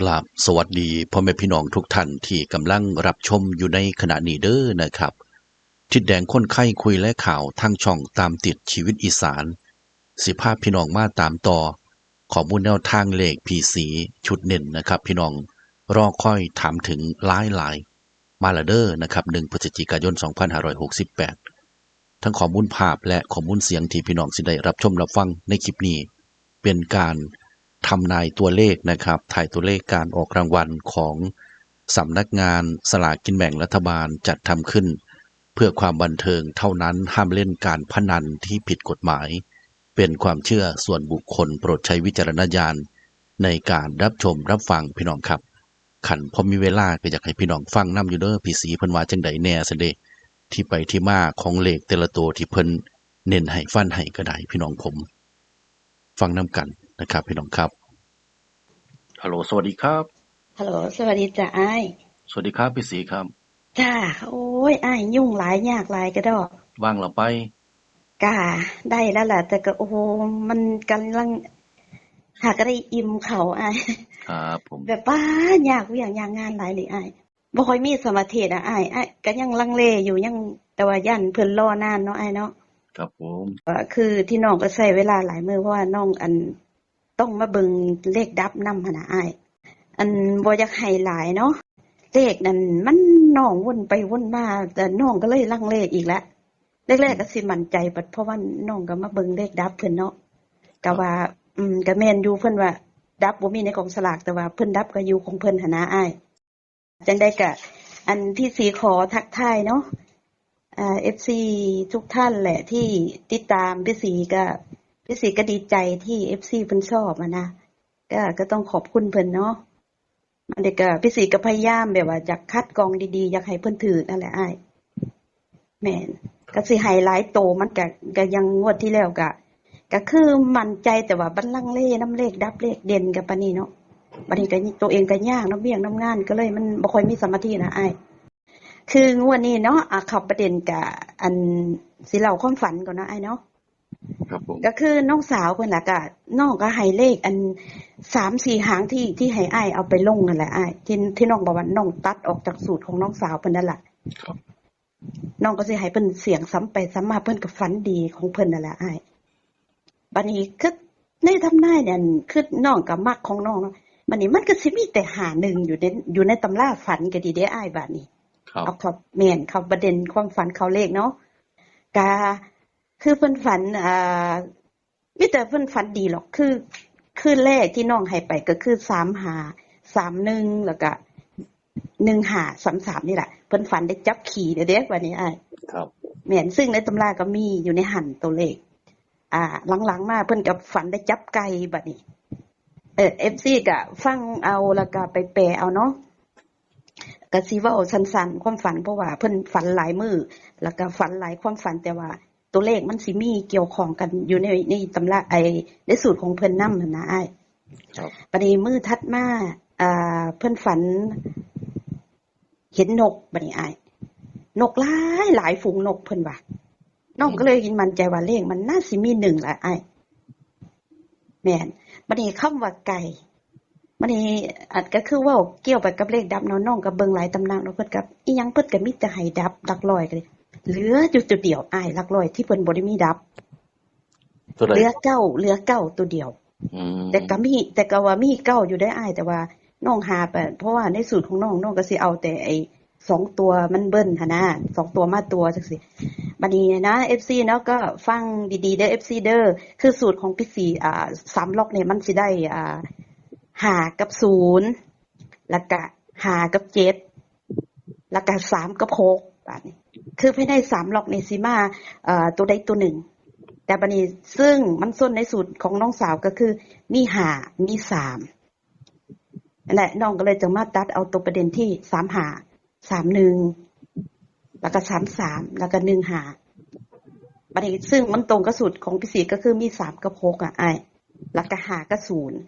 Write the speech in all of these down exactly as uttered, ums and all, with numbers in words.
กราบสวัสดีพ่อแม่พี่น้องทุกท่านที่กำลังรับชมอยู่ในขณะนี้เด้อนะครับ ทิดแดงคนไข้คุยและข่าวทางช่องตามติดชีวิตอีสาน สิพาพี่น้องมาตามต่อ ข้อมูลแนวทางเลขผีสีชุดเน้นนะครับ พี่น้องรอคอยถามถึงหลายๆ มาและเด้อนะครับ หนึ่งพฤศจิกายน สองพันห้าร้อยหกสิบแปด ทั้งข้อมูลภาพและข้อมูลเสียงที่พี่น้องสิได้รับชมรับฟังในคลิปนี้ เป็นการทำนายตัวเลขนะครับ ทายตัวเลขการออกรางวัลของสำนักงานสลากกินแบ่งรัฐบาลจัดทำขึ้น เพื่อความบันเทิงเท่านั้น ห้ามเล่นการพนันที่ผิดกฎหมาย เป็นความเชื่อส่วนบุคคล โปรดใช้วิจารณญาณในการรับชมรับฟังพี่น้องครับ คันพอมีเวลาก็อยากให้พี่น้องฟังนำอยู่เด้อ พี่สีเพิ่นว่าจั่งใดแหน่ซั้นเด้ ที่ไปที่มาของเลขแต่ละตัวที่เพิ่นเน้นให้ฟันให้ก็ได้พี่น้องผม ฟังนำกันนะครับพี่น้องครับ ฮัลโหล สวัสดีครับ ฮัลโหล สวัสดีจ้ะอ้าย สวัสดีครับพี่สีครับ จ้า โอ้ย อ้าย ยุ่งหลายยากหลายกะด้อ ว่างละไป กะได้แล้วล่ะ แต่กะ โอ้โห มันกำลัง หากะได้อิ่มข้าวอ้าย ครับผม แบบว่ายากเวียกยากงานหลายเลยอ้าย บ่ค่อยมีสมาธินะอ้าย อ้ายกะยังลังเลอยู่ ยัง แต่ว่าย้านเพิ่นรอนานเนาะอ้ายเนาะ ครับผม ก็คือที่น้องกะใช้เวลาหลายมื้อ เพราะว่าน้องอัน ต้องมาเบิ่งเลขดับนำหั้นนะอ้าย อันบ่อยากให้หลายเนาะ เลขนั่นมันน้องวนไปวนมา แต่น้องกะเลยลังเลอีกละ แรกๆกะสิมั่นใจ บัดเพราะว่าน้องกะมาเบิ่งเลขดับเพิ่นเนาะ กะว่า อืม กะแม่นอยู่ เพิ่นว่าดับบ่มีในกองสลาก แต่ว่าเพิ่นดับกะอยู่ของเพิ่นหั้นนะอ้าย จั่งใดกะ อันพี่สีขอทักทายเนาะ อ่า เอฟซี ทุกท่านแหละที่ติดตามพี่สีกะ พี่สีกะดีใจที่ เอฟซี เพิ่นชอบอะนะ กะ กะต้องขอบคุณเพิ่นเนาะ อันนี้กะพี่สีกะพยายามแบบว่าอยากคัดกรองดีๆ อยากให้เพิ่นถืกนั่นแหละอ้าย แม่น กะสิให้หลายโต มันกะ กะยังงวดที่แล้วกะ กะคือมั่นใจ แต่ว่าบัดลังเลนำเลขดับเลขเด่นกะปานนี้เนาะ บัดนี้กะตัวเองกะยากนำเวียกนำงาน กะเลยมันบ่ค่อยมีสมาธินะอ้าย คืองวดนี้เนาะ อ่ะ เข้าประเด็นกะ อัน สิเล่าความฝันก่อนเนาะอ้ายเนาะ ครับผม กะคือน้องสาวเพิ่นล่ะกะ น้องกะให้เลขอัน สามสี่ หางที่ ที่ให้อ้ายเอาไปลงนั่นแหละอ้าย ที่ ที่น้องบอกว่าน้องตัดออกจากสูตรของน้องสาวเพิ่นนั่นล่ะ ครับ น้องกะสิให้เพิ่นเสี่ยงซ้ำไปซ้ำมา เพิ่นกะฝันดีของเพิ่นนั่นแหละอ้าย บัดนี้คือในทำนายเนี่ย คือน้องกะมักของน้องเนาะ บัดนี้มันกะสิมีแต่ ห้าหนึ่ง อยู่ใน อยู่ในตำราฝันกะดีเด้อ้าย บัดนี้ ครับ เอาเข้า แม่น เข้าประเด็นความฝันเข้าเลขเนาะ กะ คือเพิ่นฝัน อ่า มีแต่เพิ่นฝันดีหรอก คือ คืนแรกที่น้องให้ไปกะคือ สามห้า สามหนึ่ง แล้วกะ หนึ่งห้า สามสาม นี่แหละ เพิ่นฝันได้จับขี่เด้อเด้ บัดนี้อ้าย ครับ แม่น ซึ่งในตำรากะมีอยู่ในหั้นตัวเลข อ่า หลังๆมาเพิ่นกะฝันได้จับไก่ บัดนี้ เออ เอฟซี กะฟังเอา แล้วกะไปแปลเอาเนาะ กะสิเว้าสั้นๆ ความฝัน เพราะว่าเพิ่นฝันหลายมื้อ แล้วกะฝันหลายความฝัน แต่ว่าตัวเลขมันสิมีเกี่ยวข้องกันอยู่ใน ในตำรา ไอ้ ในสูตรของเพิ่นนำหั้นนะอ้าย ครับ บัดนี้มื้อถัดมา อ่า เพิ่นฝัน เห็นนก บัดนี้อ้าย นกหลายหลายฝูงนกเพิ่นว่า น้องกะเลยมั่นใจว่าเลขมันน่าสิมีหนึ่งล่ะอ้าย แม่น บัดนี้คำว่าไก่ บัดนี้อาจกะคือเว้าเกี่ยวไปกับเลขดับเนาะ น้องกะเบิ่งหลายตำนานเนาะ เพิ่นกะ อิหยังเพิ่นกะมีแต่ให้ดับหลักร้อยกะเลย เหลืออยู่ตัวเดียวอ้าย หลักร้อยที่เพิ่นบ่ได้มีดับ ตัวใด เหลือเก้า เหลือเก้าตัวเดียว อืม แต่กะมี แต่กะว่ามีเก้าอยู่เด้อ้าย แต่ว่าน้องหาไป เพราะว่าในสูตรของน้อง น้องกะสิเอาแต่ไอ้สองตัวมันเบิ้ลหั้นนะ สองตัวมาตัวจั่งซี้ บัดนี้นะ เอฟซี เนาะ กะฟังดีๆเด้อ เอฟซี เด้อ คือสูตรของพี่สี อ่า สามล็อกเนี่ยมันสิได้ อ่า ห้ากับศูนย์ แล้วกะห้ากับเจ็ด แล้วกะสามกับหก บัดนี้ คือภายในสามล็อกนี่สิมา เอ่อ ตัวใดตัวหนึ่ง แต่บัดนี้ ซึ่งมันส้นในสูตรของน้องสาวกะคือมีห้า มีสาม นั่นแหละ น้องกะเลยจะมาตัดเอาตัวประเด็นที่ สามห้า สามหนึ่ง แล้วกะสามสาม แล้วกะหนึ่งห้า บัดนี้ ซึ่งมันตรงกับสูตรของพี่สีกะคือมีสามกับหกอะอ้าย แล้วกะห้ากับศูนย์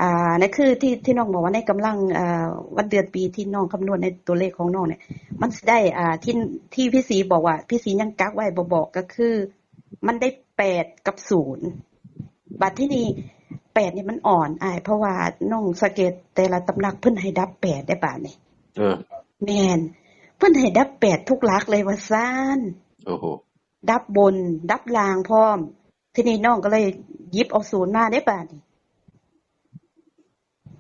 อ่า นั่นคือที่ ที่น้องบอกว่าในกำลัง อ่า วันเดือนปีที่น้องคำนวณในตัวเลขของน้องเนี่ย มันสิได้ อ่า ที่ ที่พี่สีบอกว่า พี่สียังกักไว้บ่บอกกะคือ มันได้แปดกับศูนย์ บัดที่นี่ แป แปดนี่มันอ่อนอ้าย เพราะว่าน้องสังเกตแต่ละตำหนักเพิ่นให้ดับแปดได้บาดนี่ เออ แม่น เพิ่นให้ดับแปดทุกหลักเลยว่าซั่น โอ้โห ดับบน ดับล่างพร้อม ทีนี้น้องก็เลยหยิบเอาศูนย์มาได้บาดนี่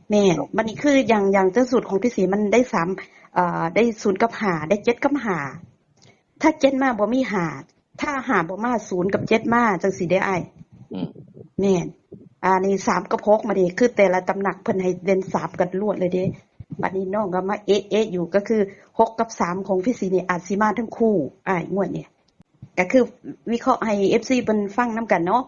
แม่น บัดนี้คืออย่าง อย่างจังสูตรของพี่ศรีมันได้สาม เอ่อ ได้ศูนย์กับห้า ได้เจ็ดกับห้า ถ้าเจ็ดมาบ่มีห้า ถ้าห้าบ่มา ศูนย์กับเจ็ดมา จังซี่เด้อ้าย อืม แม่น อันนี้สามกับหกมาเด้ คือแต่ละตำหนักเพิ่นให้เด่นสามกันรวดเลยเด้ บัดนี้น้องก็มาเอ๊ะๆอยู่ ก็คือหกกับสามของพี่ศรีนี่อาจสิมาทั้งคู่อ้าย งวดเนี่ย ก็คือวิเคราะห์ให้เอฟซีเพิ่นฟังนำกันเนาะ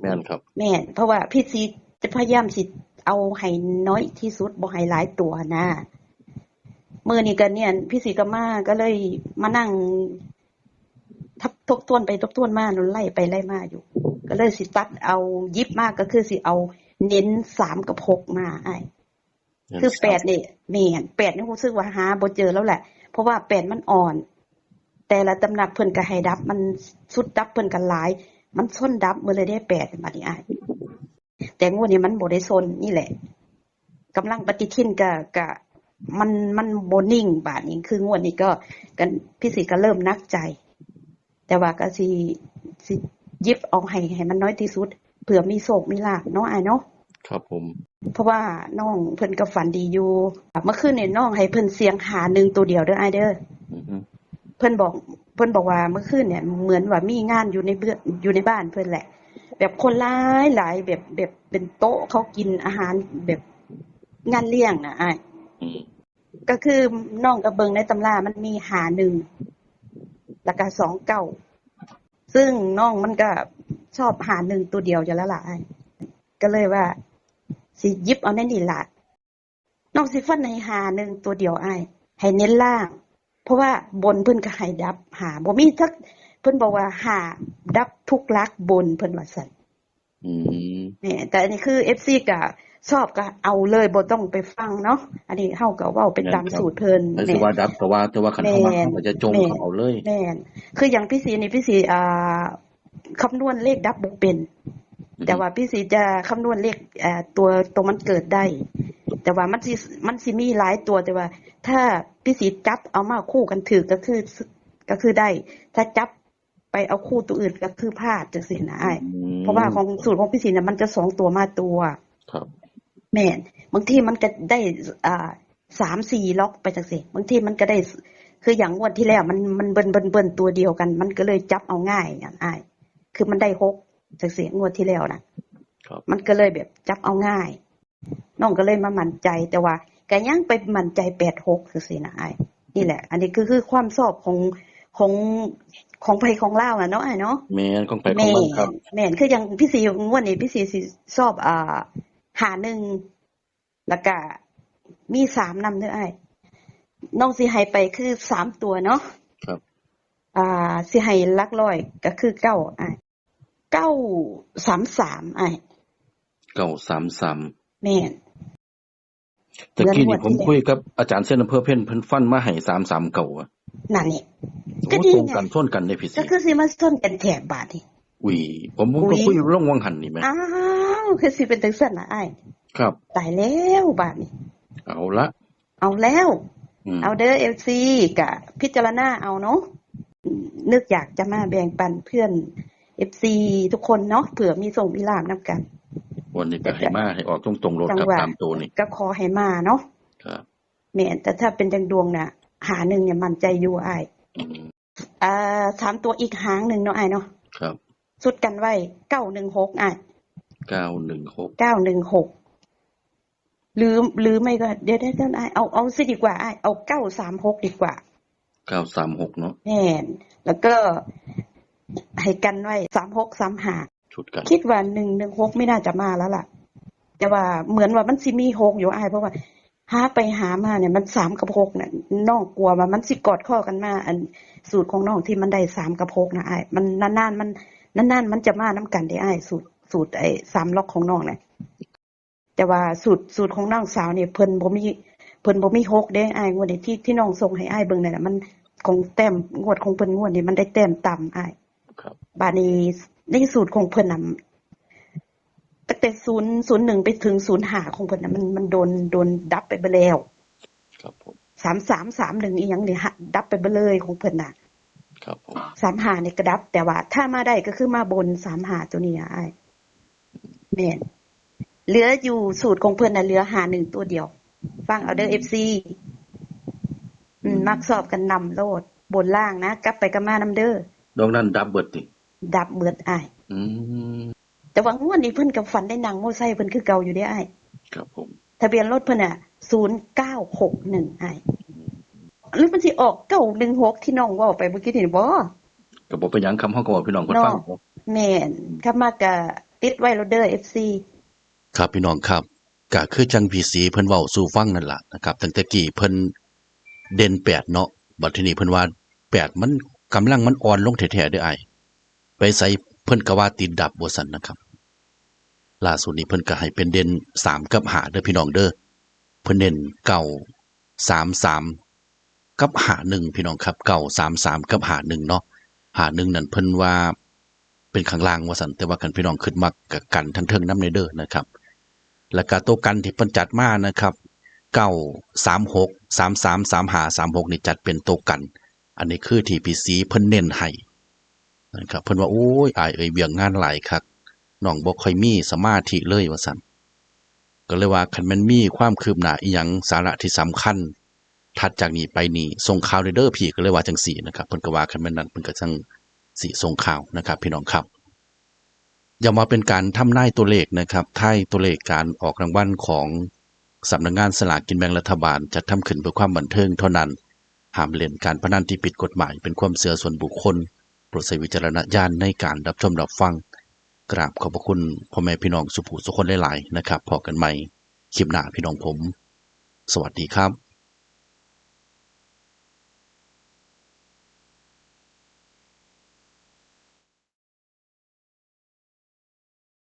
แม่นครับ แม่น เพราะว่าพี่ศรีจะพยายามสิเอาให้น้อยที่สุด บ่ให้หลายตัวนะ มื้อนี้ก็เนี่ย พี่ศรีก็มา ก็เลยมานั่งทับ ทบทวนไปทบทวนมา ไล่ไปไล่มาอยู่ ก็เลยสิตัดเอา หยิบมาก็คือสิเอาเน้นสามกับหกมาอ้าย คือแปดนี่ แม่น แปดนี่รู้สึกว่าหาบ่เจอแล้วแหละ เพราะว่าแปดมันอ่อน แต่ละตำหนักเพิ่นก็ให้ดับ มันชุดดับเพิ่นก็หลาย มันชนดับหมดเลยเด้แปด บัดนี้อ้าย แต่งวดนี้มันบ่ได้ชน นี่แหละ กำลังปฏิทินก็ ก็ มัน มันบ่นิ่ง บาดนี้ คืองวดนี้ก็ กัน พี่ศรีก็เริ่มหนักใจ แต่ว่าก็สิ สิหยิบเอาให้ ให้มันน้อยที่สุด เผื่อมีโชคมีลาภเนาะอ้ายเนาะ ครับผม เพราะว่าน้องเพิ่นก็ฝันดีอยู่ เมื่อคืนเนี่ยน้องให้เพิ่นเสี่ยงห้าหนึ่งตัวเดียวเด้ออ้ายเด้อ อือฮึ เพิ่นบอก เพิ่นบอกว่าเมื่อคืนเนี่ยเหมือนว่ามีงานอยู่ในเบื้อง อยู่ในบ้านเพิ่นแหละ แบบคนหลายหลาย แบบ แบบเป็นโต๊ะเขากินอาหารแบบงานเลี้ยงนะอ้าย อืม ก็คือน้องก็เบิ่งในตำรามันมีห้าหนึ่ง แล้วก็สองเก้า ซึ่งน้องมันก็ชอบห้าหนึ่งตัวเดียวอยู่แล้วล่ะอ้าย ก็เลยว่าสิหยิบเอาในนี่ล่ะ น้องสิฟันให้ห้าหนึ่งตัวเดียวอ้าย ให้เน้นล่าง เพราะว่าบนเพิ่นก็ให้ดับห้า บ่มีสัก เพิ่นบอกว่าห้าดับทุกหลักบน เพิ่นว่าซั่น อืม นี่ แต่อันนี้คือเอฟซีก็ชอบก็เอาเลย บ่ต้องไปฟังเนาะ อันนี้เฮาก็เว้าไปตามสูตรเพิ่น ไอ้สิว่าดับก็ว่า แต่ว่าคันเขามัก แม่น เขาก็จะจง แม่น เขาเอาเลย แม่น คืออย่างพี่ศรีนี่ พี่ศรี อ่า คำนวณเลขดับบ่เป็น อือฮึ แต่ว่าพี่ศรีจะคำนวณเลข เอ่อ ตัว ตัวมันเกิดได้ แต่ว่ามันสิ มันสิมีหลายตัว แต่ว่าถ้าพี่ศรีจับเอามาคู่กันถืกก็คือ ก็คือได้ ถ้าจับไปเอาคู่ตัวอื่นก็คือพลาดจังซี่นะอ้าย อืม เพราะว่าของสูตรของพี่ศรีน่ะมันจะสองตัวมาตัว ครับ แม่น บางทีมันก็ได้ อ่า สามสี่ล็อกไปจังซี่ บางทีมันก็ได้ คืออย่างงวดที่แล้วมัน มันเบิ้ล เบิ้ล เบิ้ลตัวเดียวกัน มันก็เลยจับเอาง่ายอย่างอ้าย คือมันได้หกจังซี่ งวดที่แล้วน่ะ ครับ มันก็เลยแบบจับเอาง่าย น้องก็เลยมามั่นใจ แต่ว่าก็ยังไปมั่นใจแปดหกจังซี่นะอ้าย นี่แหละ อันนี้คือ คือความชอบของ ของ ของไผของลาวน่ะเนาะอ้ายเนาะ แม่น ของไผของมันครับ แม่น แม่น คืออย่างพี่ศรีงวดนี้พี่ศรีสิชอบ อ่า ห้าหนึ่ง แล้วก็มีสามนำเด้ออ้าย น้องสิให้ไปคือสามตัวเนาะ ครับ อ่า สิให้หลักร้อยก็คือเก้าอ้าย เก้าสามสามอ้าย เก้าสามสาม แม่น ตะกี้นี่ เหมือนงวดที่ ผมคุยกับอาจารย์เส้นอำเภอเพ่น เพิ่นฟันมาให้สามสามเก้า อะ นั่นนี่ โอ้ ก็ดี ตรง ไง กันส้นกันเด้พี่ศรี ก็คือสิมาส้นกันแถบบาดนี่ อุ้ย ผม ผม อุ๊ ก็ ย คุยร่องวังหันนี่แหม อ้าว คือสิเป็นจังซั่นล่ะอ้าย ครับ ตายแล้วบาดนี่ เอาละ เอาแล้ว อืม เอาเด้อเอฟซี ก็พิจารณาเอาเนาะ นึกอยากจะมาแบ่งปันเพื่อนเอฟซีทุกคนเนาะ เผื่อมีโชคมีลาภนำกัน วันนี้ก็ให้มาให้ออกตรงๆโลดครับ จังหวะ สามตัวนี่ ก็ขอให้มาเนาะ ครับ แม่น แต่ถ้าเป็นดวงๆน่ะ ห้าหนึ่งเนี่ยมั่นใจอยู่อ้าย อืม อ่า สามตัวอีกหางหนึ่งเนาะอ้ายเนาะ ครับ ชุดกันไว้ เก้าหนึ่งหกอ้าย เก้าหนึ่งหก เก้าหนึ่งหก หรือ หรือไม่ก็ เดี๋ยวๆๆอ้าย เอา เอาสิดีกว่าอ้าย เอา เก้าสามหก ดีกว่า เก้าสามหก เนาะ แม่น แล้วก็ให้กันไว้ สามหก สามห้า ชุดกัน คิดว่า หนึ่งหนึ่งหก ไม่น่าจะมาแล้วล่ะ แต่ว่าเหมือนว่ามันสิมี หก อยู่อ้าย เพราะว่าหาไปหามาเนี่ย มัน สาม กับ หก เนี่ย น้องกลัวว่ามันสิกอดข้อกันมา อันสูตรของน้องที่มันได้ สาม กับ หก นะอ้าย มันนานๆ มัน นานๆ มันจะมานำกันเด้อ้าย สูตร สูตรไอ้สามล็อกของน้องเนี่ย แต่ว่าสูตร สูตรของน้องสาวเนี่ย เพิ่นบ่มี เพิ่นบ่มี หก เด้อ้าย งวดนี้ที่ ที่น้องส่งให้อ้ายเบิ่งนั่นน่ะ มันของแต้ม งวดของเพิ่นงวดนี้มันได้แต้มต่ำอ้าย ครับ บาดนี้ในสูตรของเพิ่นน่ะ ตั้งแต่ศูนย์ศูนย์หนึ่งไปถึงศูนย์ห้าของเพิ่นน่ะ มันมันโดนโดนดับไปเบิดแล้ว ครับผม สามสามสามหนึ่ง อีหยังนี่ฮะ ดับไปเบิดเลยของเพิ่นน่ะ ครับผม สามห้านี่กระดับ แต่ว่าถ้ามาได้ก็คือมาบน สามห้า ตัวนี้อ่ะอ้าย แม่น เหลืออยู่สูตรของเพิ่นน่ะ เหลือ ห้าหนึ่ง ตัวเดียว ฟังเอาเด้อ เอฟซี อืม มักชอบกันนำโลด บนล่างนะ กลับไปกลับมานำเด้อ ดอกนั้นดับเบิดติ ดับเบิดอ้าย อืม แต่ว่างวดนี้เพิ่นก็ฝันได้นั่งมอไซค์เพิ่นคือเก่าอยู่เด้อ้าย ครับผม ทะเบียนรถเพิ่นน่ะ ศูนย์เก้าหกหนึ่ง อ้าย หรือมันสิออก เก้าหนึ่งหก ที่น้องเว้าไปเมื่อกี้นี่บ่ ก็บ่เป็นหยังครับ เฮาก็บอกพี่น้องเพิ่นฟัง เนาะ แม่น ครับ มากะติดไว้โลดเด้อ เอฟซี ครับพี่น้องครับ ก็คือจังพี่สีเพิ่นเว้าสู่ฟังนั่นล่ะนะครับ ตั้งแต่กี้เพิ่นเด่น แปด เนาะ บัดทีนี้เพิ่นว่า แปด มันกำลังมันอ่อนลงแท้ๆเด้ออ้าย ไปไสเพิ่นก็ว่าติดดับว่าซั่นนะครับ ล่าสุดนี้เพิ่นก็ให้เป็นเด่น สาม กับ ห้า เด้อพี่น้องเด้อ เพิ่นเน้น เก้าสามสาม กับ ห้าหนึ่ง พี่น้องครับ เก้าสามสาม กับ ห้าหนึ่ง เนาะ ห้าหนึ่ง นั่นเพิ่นว่าเป็นข้างล่างว่าซั่น แต่ว่าคันพี่น้องคิดมักก็กันทั้งเทิงนำแน่เด้อนะครับ แล้วก็ตัวกันที่เพิ่นจัดมานะครับ เก้าสามหก สามสาม สามห้า สามหก นี่จัดเป็นตัวกัน อันนี้คือที่พี่สีเพิ่นเน้นให้นะครับ เพิ่นว่า โอ้ย อ้ายเอ้ย เวียกงานหลายคัก น้องบ่ค่อยมีสมาธิเลยว่าซั่น ก็เลยว่าคันแม่นมีความคืบหน้าอีหยัง สาระที่สำคัญ ถัดจากนี้ไปนี่ส่งข่าวได้เด้อพี่ ก็เลยว่าจังซี่นะครับ เพิ่นก็ว่าคันแม่นนั้นเพิ่นก็จังสิส่งข่าวนะครับ พี่น้องครับ ย้ำว่าเป็นการทำนายตัวเลขนะครับ ทายตัวเลขการออกรางวัลของสำนักงานสลากกินแบ่งรัฐบาล จัดทำขึ้นเพื่อความบันเทิงเท่านั้น ห้ามเล่นการพนันที่ผิดกฎหมาย เป็นความเชื่อส่วนบุคคล โปรดใช้วิจารณญาณในการรับชมรับฟัง กราบขอบพระคุณพ่อแม่พี่น้องสุผู้สุคนหลายๆนะครับ พบกันใหม่คลิปหน้าพี่น้องผม สวัสดีครับ